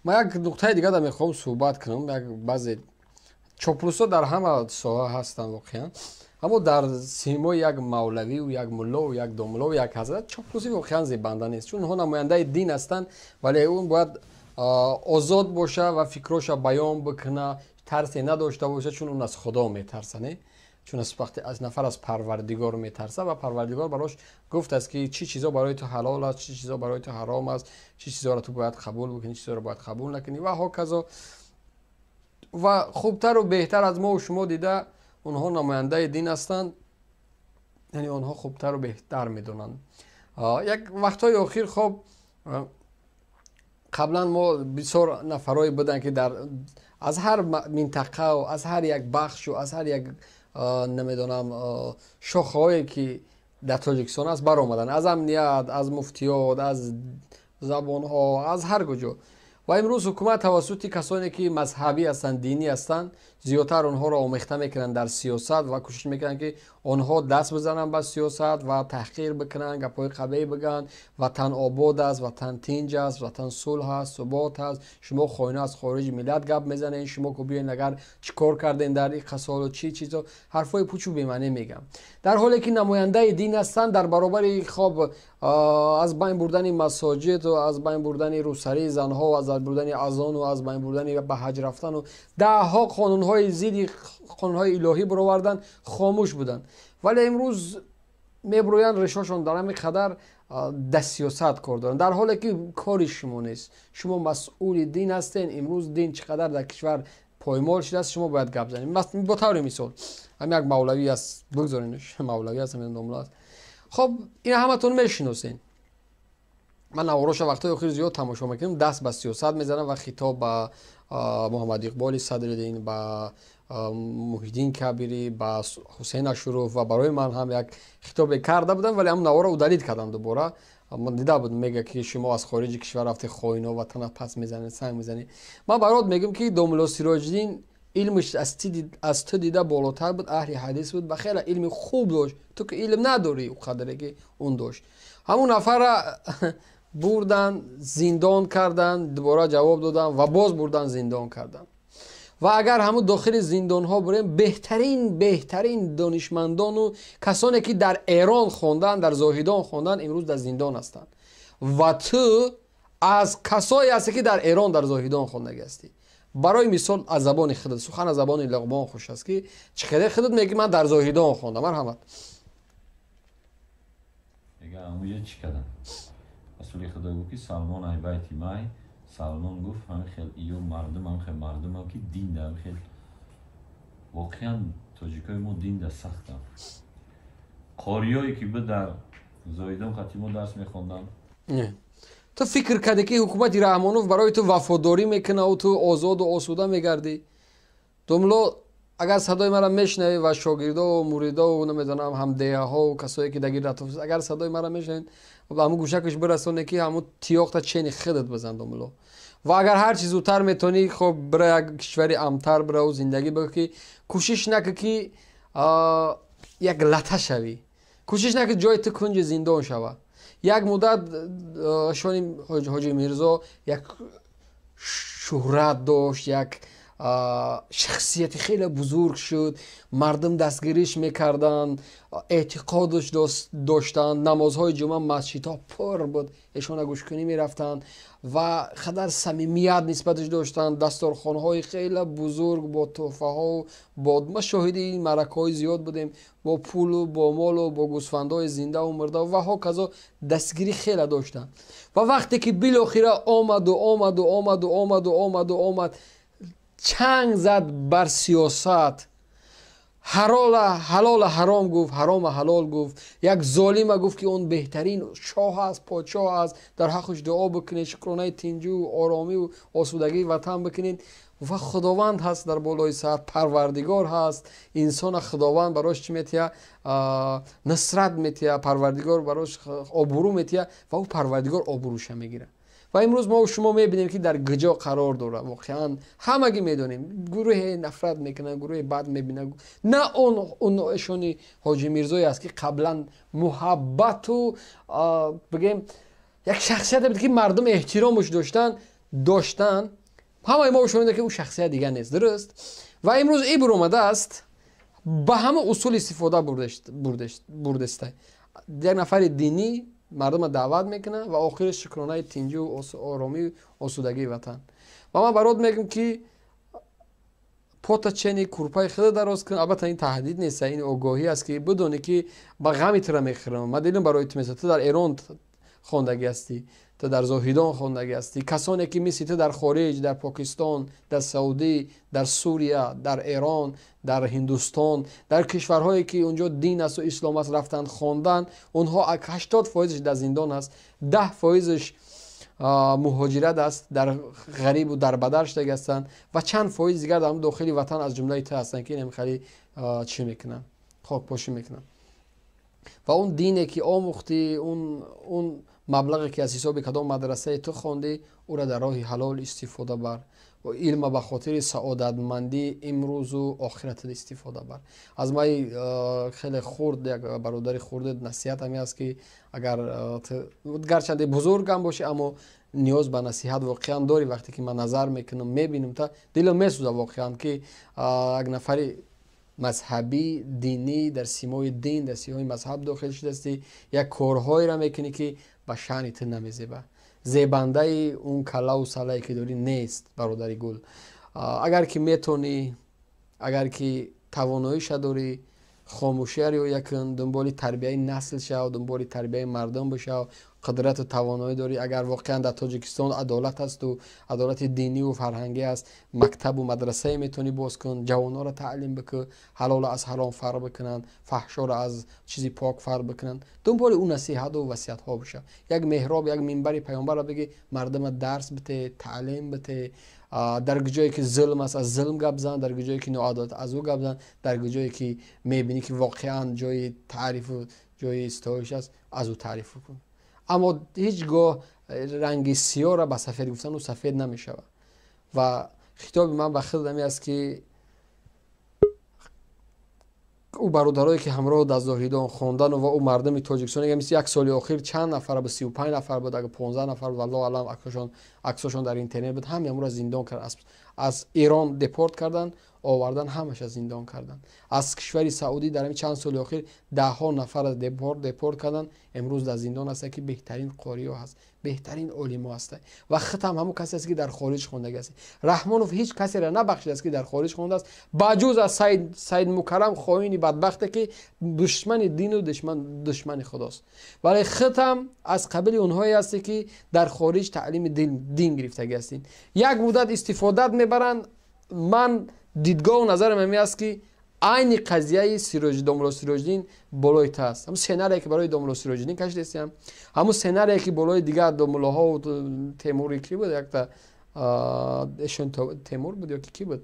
Ман як нуқтаи дигар мехоҳам суҳбат кунам. Як баъзе чоплусҳо дар ҳама соҳа ҳастанд воқеан, аммо дар симои як мавлавию як муллову як домуллову як ҳазрат чоплусӣ воқеан зебанда нест, чун онҳо намояндаи дин ҳастанд, вале он бояд озод боша ва фикроша баён бикуна, тарсе надошта боша, чун он аз Худо метарса, не? Чун вақте аз нафар аз Парвардигор метарса ва Парвардигор барош гуфтааст, ки чӣ чизо барои ту ҳалол аст, чӣ чизо барои ту ҳаром аст, чӣ чизоро ту бояд қабул бикунӣ, чӣ чизоро бояд қабул накунӣ ва ҳоказо. Ва хубтару беҳтар аз мову шумо дида онҳо намояндаи дин ҳастанд, яъне онҳо хубтару беҳтар медонанд. Як вақтҳои охир, хоб, қаблан мо бисёр нафарое буданд, ки дар аз ҳар минтақау, аз ҳар як бахшу, аз ҳар як, намедонам, шохаҳое, ки дар Тоҷикистон аст, баромаданд, аз амният, аз муфтиёт, аз забонҳо, аз ҳар куҷо. Ва имрӯз ҳукумат тавассути касоне, ки мазҳабӣ ҳастанд, динӣ ҳастанд, зиёдтар онҳоро омехта мекунанд дар сиёсат ва кӯшиш мекунанд, ки онҳо даст бизананд ба сиёсат ва таҳқир бикунанд, гапҳои қабеҳ бигӯянд: ватан обод аст, ватан тинҷ аст, ватан сулҳ аст, субот аст, шумо хоина аз хориҷи миллат гап мезанед, шумо ку биёед, агар чӣ кор кардем дар ин қасолу чӣ чизо, ҳарфҳои пучу бемаъне мегӯям, дар ҳоле ки намояндаи дин ҳастанд. Дар баробари, хоб, аз байн бурдани масоҷиду аз байн бурдани рӯсарии занҳо, аз байн бурдани азону аз байн бурдани ба ҳаҷ рафтану даҳҳо қонунҳои зидди қонунҳои илоҳӣ баровардан, хомӯш буданд. Вале имрӯз мебурӯянд, решошон дар ҳамин қадар дар сиёсат кор доранд, дар ҳоле ки кори шумо нест. Шумо масъули дин ҳастед. Имрӯз дин чӣ қадар дар кишвар поймол шудааст, шумо бояд гап занед. Бо таври мисол, ҳам як мавлавӣ аст, бигзоренш, мавлавӣ аст, домла аст. Хоб, ина ҳаматон мешиносен. Ман навороша вақтҳои охир зиёд тамошо мекунам. Даст ба сиёсат мезанам ва хитоб ба Муҳаммад Иқболи Садриддин, ба Муҳиддин Кабирӣ, ба Ҳусейн Ашуров ва барои ман ҳам як хитобе карда будам, вале ҳам навора удалить кардам дубора. Ман дида будам, мега, ки шумо аз хориҷи кишвар рафте, хоино ватана пас мезанед, санг мезанед. Ман барот мегӯям, ки домулло Сироҷиддин илмиш аз ту дида болотар буд, аҳли ҳадис буд ба хеле илми хуб дошт. Ту ки илм надорӣ, ӯ қадре ки он дошт. Ҳамун нафарра бурдан, зиндон кардан, дубора ҷавоб додан ва боз бурдан, зиндон кардан. Ва агар ҳамун дохили зиндонҳо бурем, беҳтарин донишмандону касоне, ки дар Эрон хондан, дар Зоҳидон хондан, имрӯз дар зиндон ҳастанд. Ва ту аз касое ҳастӣ, ки дар Эрон, дар Зоҳидон хондагӣ ҳастӣ. Барои мисол, аз забони худат, сухан аз забони Луқмон хуш аст, ки чӣ хеле худат мегӣ: «Ман дар Зоҳидон хондам». Марҳамат. Амуҷа чӣ кардам? Расули Худо гуфт, ки Салмон ай байти май. Салмон гуфт: ҳамин хел ё мардум, ҳамин хел мардумам, ки дин да ҳамин хел. Воқеан, тоҷикои мо дин да сахтам. Қориёе, ки буд, дар Зоҳидон қати мо дарс мехонданд. Ту фикр кардӣ, ки ҳукумати Раҳмонов барои ту вафодорӣ мекунаву ту озоду осуда мегардӣ? Домло, агар садои маро мешунавӣ ва шогирдову муридову, намедонам, ҳамдеҳаҳову касое, ки дар гирд атроф, агар садои маро мешунавед, ҳамун гӯшакаш бирасоне, ки ҳамун тиёқта чени худат бизан, домло. Ва агар ҳарчи зудтар метавонӣ, хоб, бира як кишвари амтар, бираву зиндагӣ бикун, ки кӯшиш накӣ, ки як лата шавӣ, кӯшиш накӣ ҷои ту кунҷи зиндон шава. Як муддат шони Ҳоҷи Мирзо як шӯҳрат дошт, як шахсияти хеле бузург шуд, мардум дастгириш мекарданд, эътиқодаш доштанд, намозҳои ҷумъа масҷидҳо пур буд, эшона гӯшкунӣ мерафтанд ва қадар самимият нисбаташ доштанд. Дасторхонҳои хеле бузург бо тӯҳфаҳо, бо ма шоҳиди ин маъракаҳои зиёд будем, бо пулу бо молу бо гӯсфандҳои зиндаву мурда ва ҳоказо дастгирӣ хеле доштанд. Ва вақте ки билохира омаду омаду омаду омаду омаду омад, чанг зад бар сиёсат, ҳалола ҳаром гуфт, ҳарома ҳалол гуфт, як золима гуфт, ки он беҳтарин шоҳ аст, подшоҳ аст, дар ҳаққаш дуо бикунед, шукронаи тинҷу оромиву осудагии ватан бикунед. Ва Худованд ҳаст дар болои сар, Парвардигор ҳаст. Инсона Худованд барош чӣ метиҳа? Нусрат метиҳа, Парвардигор барош обрӯ метиҳа ва ӯ Парвардигор обрӯша мегирад. Ва имрӯз мо шумо мебинем, ки дар куҷо қарор дорад. Воқеан, ҳамагӣ медонем, гурӯҳе нафрат мекунад, гурӯҳе бад мебинад. На он эшони Ҳоҷи Мирзое аст, ки қаблан муҳаббату, бигем, як шахсияте буд, ки мардум эҳтиромаш доштанд. Доштан, ҳамаи мо шунида, ки ӯ шахсият дигар нест, дуруст? Ва имрӯз ибр омадааст, ба ҳама усул истифода бурдеста. Як нафари динӣ мардума даъват мекунад ва охираш шукронаи тинҷу оромию осудагии ватан. Ва ман барот мегӯм, ки потачени курпаи худа дароз кун. Албатта, ин таҳдид нест, ин огоҳӣ аст, ки бидонӣ, ки ба ғами тура мехӯрам. Ман дилам барои ту месӯзад. Ту дар Эрон хондагӣ ҳастӣ, ту дар Зоҳидон хондагӣ ҳастӣ. Касоне ки мисли ту дар хориҷ, дар Покистон, дар Саудӣ, дар Сурия, дар Эрон, дар Ҳиндустон, дар кишварҳое ки унҷо дин асту ислом аст, рафтанд, хонданд, онҳо 80 фоизаш дар зиндон аст, 10 фоизаш муҳоҷират аст, дар ғарибу дарбадар шудагӣ ҳастанд ва чанд фоиз дигар дар дохили ватан, аз ҷумлаи ту ҳастанд, ки инам хеле чӣ мекунанд, хокпошӣ мекунанд. Ва он дине ки омӯхтӣ, он маблағе ки аз ҳисоби кадом мадрасае ту хондӣ, ӯра дар роҳи ҳалол истифода бар. Илма ба хотири саодатмандии имрӯзу охиратат истифода бар. Аз май хеле хурд, як бародари хурдет, насиҳат ҳаме аст, ки агар гарчанде бузургам бошӣ, аммо ниёз ба насиҳат воқеан дорӣ. Вақте ки ман назар мекунам, мебинам, та дилам месӯзад воқеан, ки як нафари мазҳабӣ, динӣ, дар симои дин, дар симои мазҳаб дохил шудастӣ, як корҳоеро мекунӣ, ки ба шаъни ту намезеба, зебандаи он каллаву саллае ки дорӣ нест. Бародари гул, агар ки метонӣ, агар ки тавоноиша дорӣ, хомӯшия риоя кун, дунболи тарбияи насл шав, дунболи тарбияи мардум бишав. Қудрату тавоноӣ дорӣ. Агар воқеан дар Тоҷикистон адолат ҳасту адолати диниву фарҳангӣ аст, мактабу мадрасае метавонӣ боз кун, ҷавонҳоро таълим бикун, ҳалолро аз ҳаром фарқ бикунанд, фаҳшоро аз чизи пок фарқ бикунанд. Дунболи ӯ насиҳату васиятҳо бишав. Як меҳроб, як минбари паёмбарро бигӣ, мардума дарс бите, таълим бите. Дар ҷое ки зулм аст, аз зулм гап зан, дар ҷое ки ноадолат, аз ӯ гап зан, дар ҷое ки мебинӣ, ки воқеан ҷои таърифу ҷои ситоиш аст, аз ӯ таъриф кун. Аммо ҳеҷ гоҳ ранги сиёҳро ба сафед гуфтан, ӯ сафед намешавад. Ва хитоби ман ба худ ҳаме аст, ки ӯ бародарое ки ҳамроҳ дар Зоҳидон хондану ва ӯ мардуми Тоҷикистон, мисли як соли охир чанд нафар буд, 35 нафар буд, агар 15 нафар буд, валлоҳу алам, аксошон дар интернет буд, ҳамаи амро зиндон кард, аз Эрон депорт карданд, овардан, ҳамаша зиндон карданд. Аз кишвари Саудӣ дар ҳамин чанд соли охир даҳҳо нафар депорт карданд, имрӯз дар зиндон ҳастанд, ки беҳтарин қориҳо ҳаст, беҳтарин олимо ҳастанд. Ва худам ҳамон касе аст, ки дар хориҷ хондагӣ аст. Раҳмонов ҳеҷ касеро набахшидааст, ки дар хориҷ хондааст, ба ҷуз аз Саид Мукаррам, хоини бадбахте, ки душмани дину душмани худост. Вале худам аз қабили онҳое ҳасте, ки дар хориҷ таълими дин гирифтагӣ ҳастед. Як муддат истифодат мебаранд. Ман дидгоҳу назарам ҳамин аст, ки айни қазияи домулло Сироҷиддин болои та аст. Ҳамун сценарие, ки барои домулло Сироҷиддин кашидастиам, ҳамун сценарие, ки болои дигар домуллоҳо, Темури ки буд, якта эшон Темур буд ё ки буд,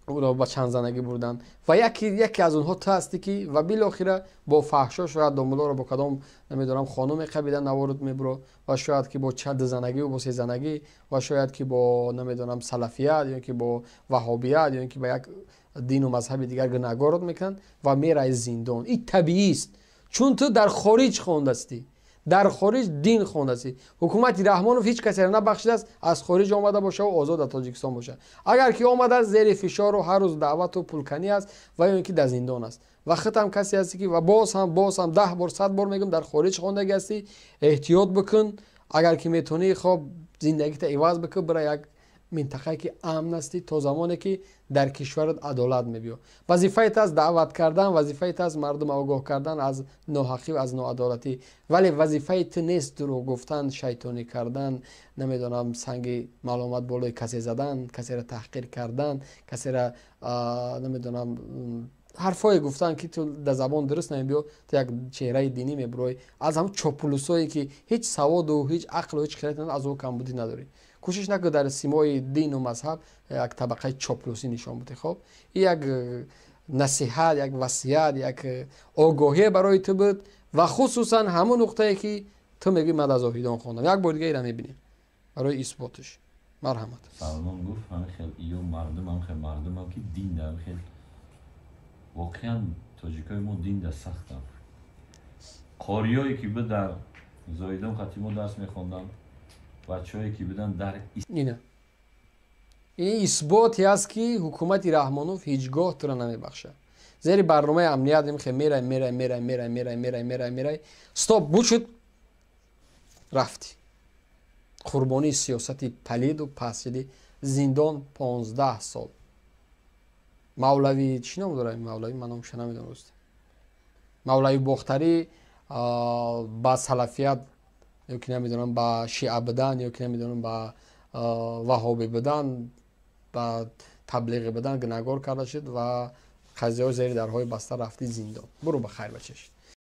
ӯро ба чандзанагӣ бурданд, ва яке аз онҳо ту ҳастӣ, ки ва билохира бо фаҳшо шояд домуллоро бо кадом, намедонам, хонуме қабида наворд мебуро ва шояд ки бо дузанагӣ бо сезанагӣ ва шояд ки бо, намедонам, салафият ё ки бо ваҳобият ё ки ба як дину мазҳаби дигар гунаҳгорот мекунанд ва мераи зиндон. Ин табиист, чун ту дар хориҷ хондастӣ, дар хориҷ дин хондастӣ. Ҳукумати Раҳмонов ҳеҷ касеро набахшидааст, аз хориҷ омада боша ва озод дар Тоҷикистон боша. Агар ки омадааст, зери фишору ҳар рӯз даъвату пулканӣ аст ва ё ин ки дар зиндон аст. Ва худам касе ҳастӣ, ки ва боз ҳам, боз ҳам 10 бор, 100 бор мегӯям, дар хориҷ хондагӣ ҳастӣ, эҳтиёт бикун. Агар ки метавонӣ, хоб, зиндагита иваз бикун, бира як минтақае, ки амн ҳастӣ, то замоне ки дар кишварат адолат мебиё. Вазифаи аст даъват кардан, вазифаи аст мардум огоҳ кардан аз ноҳақӣ, аз ноадолатӣ, вале вазифаи ту нест дурӯғ гуфтан, шайтонӣ кардан, намедонам, санги маълумот болои касе задан, касеро таҳқир кардан, касеро, намедонам, ҳарфҳое гуфтан, ки ту дар забон дуруст намебиё. Ту як чеҳраи динӣ мебуроӣ, аз ҳамн чопулусое, ки ҳеҷ саводу, ҳеҷ ақлу, ҳеҷ хират, аз ӯ камбудӣ надорӣ. Кӯшиш накун дар симои дину мазҳаб як табақаи чоплусӣ нишон бидиҳӣ. Хоб, ин як насиҳат, як васият, як огоҳие барои ту буд ва хусусан ҳамон нуқтае, ки ту мегӯӣ, ман дар Зоҳидон хондам. Як бор дига ира мебинем барои исботаш. Марҳамат. Салмон гуфт: ҳамин хел ё мардум, ҳамин хел мардумам, ки дин дар хел воқеан тоҷикои мо дин дар сахтам. Қориёе ки буд, дар Зоҳидон хати мо дарс мехонданд. Бачаҳое ки буданд дар Ина, ин исботе аст, ки ҳукумати Раҳмонов ҳеҷ гоҳ туро намебахшад. Зери барномаи амният мехе мерай, мерай, мерай, мерай, мерай, мерай, мерай, мерай, стоп бучуд, рафтӣ, қурбонии сиёсати палиду пасиди. Зиндон 15 сол. Мавлавӣ чӣ ном дорад? Мавлавӣ, ман номша намедонам, рост. Мавлави Бохтарӣ ба салафият ё ки намедонам, ба шиа будан ё ки намедонам, ба ваҳобӣ будан, ба таблиғӣ будан гунаҳгор карда шуд ва қазияҳо зери дарҳои баста, рафти зиндон. Буру ба хайр, бачаш.